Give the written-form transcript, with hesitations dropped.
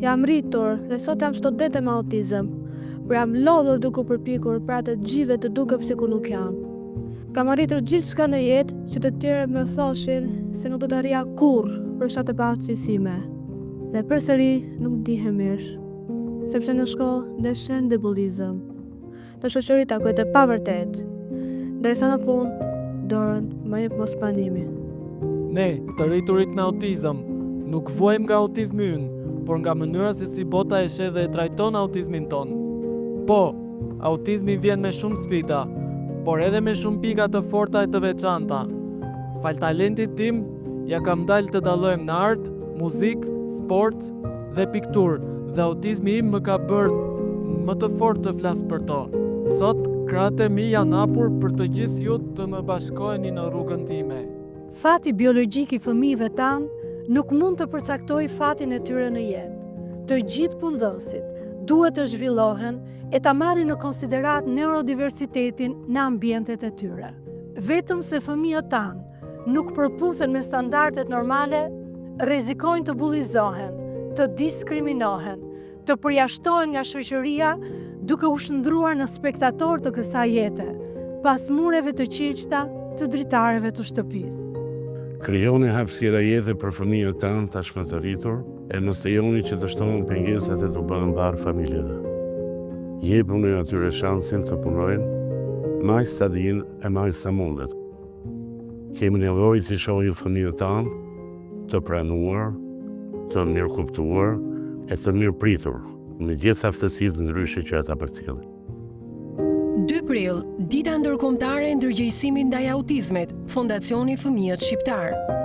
Jam rritur dhe sot jam studente me autizëm, por jam lodhur duke u përpjekur para të gjithëve të dukem sikur nuk jam. Kam arritur gjithçka në jetë që të tjerët më thoshin se nuk do të arrija kurrë për shkak të paaftësisë sime. Dhe përsëri nuk ndihem mirë, sepse në shkollë ndesh ende bullizëm. Në shoqëri takoj të pavërtetë, ndërsa në punë dorën ma jep mospranimi. Ne, të rriturit me autizëm, nuk vuajmë nga autizmi ynë, por nga mënyra se si bota e sheh dhe e trajton autizmin tonë. Po, autizmi vjen me shumë sfida, por edhe me shumë pika të forta e të veçanta. Falë talentit tim, ia kam dalë të dallohem në art, muzikë, sport, dhe pikturë dhe autizmi im më ka bërë më të fortë të flas për to. Sot, krahët e mi janë hapur për të gjithë ju të më bashkoheni në rrugën time. Fati biologjik i fëmijëve tanë nuk mund të përcaktojë fatin e tyre në jetë. Të gjithë punëdhënësit duhet të zhvillohen e ta marrin në konsideratë neurodiversitetin në ambientet e tyre. Vetëm se fëmijët tanë nuk përputhen me standardet normale, rrezikojnë të bullizohen, të diskriminohen, të përjashtohen nga shoqëria duke u shndërruar në spektatorë të kësaj jete, pas mureve të qelqta të dritareve të shtëpisë. Krijoni hapësira jete për fëmijët tanë tashmë të rritur e mos lejoni që të shtohen pengesat e t'u bëhen barrë familjeve. Jepuni atyre shansin të punojnë me aq sa dinë e me aq sa mundet. Kemi nevojë t'i shohim fëmijët tanë të pranuar, të mirëkuptuar e të mirëpritur me gjithë aftësitë ndryshe që ata përcjellin. 2 prill, Dita Ndërkombëtare e Ndërgjegjësimit ndaj Autizmit, Fondacioni Fëmijët Shqiptarë.